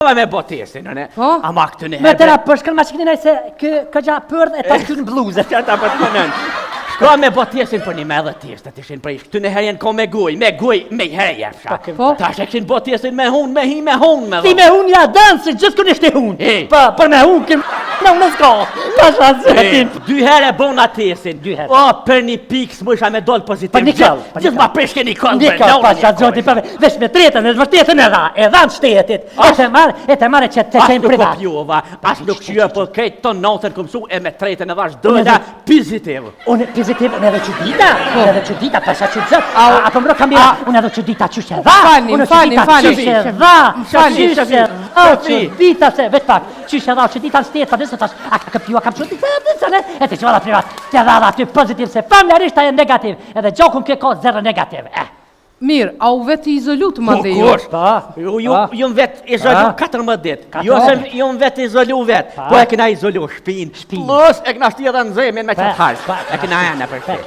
Shkova me bo testin, ne? Po? Ama këtu në Me të ra përshkën ma që këni se kë këgja përdh e ta shkyn bluzë. Që ta për të mënën. Shkova me bo testin për një me edhe testet ishin prej. Këtu në herë janë ko me guj, me guj, me i herë jepsha. Po? Tash e kishin bo testin me hun, me hi, me hun, me Ti me hun ja dënë, se gjithë kun ishte hun. E. Po, për me hun, këm në unë s'ka. Tash asë E, dy herë e bona testin. Dy herë. O, për një pikë s'mujsha me dol pozitiv. Për një këll, për një Gjithë ma prishke një këll. Një këll, pasha zoti, pa veç me tretën, e vërtetën e dha, e dha në shtetit. E të marrë, e të marrë që të As qenë nuk privat. kopjova, as nuk qyë, po krejt të natën kom su e me tretën e dhash dëla pozitiv. Unë pozitiv, unë edhe çudita, unë edhe çudita, pasha çudit. A apo mbro kam mira, unë edhe çudita qysh e dha. Falni, unë falni, çudita, falni. Qysh e dha, Falni, qysh e dha, çudita se veç pak, qysh e dha, çudita në shtet, pa disa tash, a ka kopjua kam çudita, disa ne, e të çova privat. Të dha dha aty pozitiv se familjarisht ajo negativ, edhe gjakun ke ka zero negativ. Eh. Mirë, a u vetë izolu të Po mandej ju? kush? Po. Ju ju Po. ju vet izolu Pa. 14 ditë. Jo se 14. ju vet izolu vet, Pa. po e kena izolu shtëpinë. Shpinë. Plus e kena shti edhe në zemin me Pa, qatë harsh. pa, E kena ena për Pa, shpi.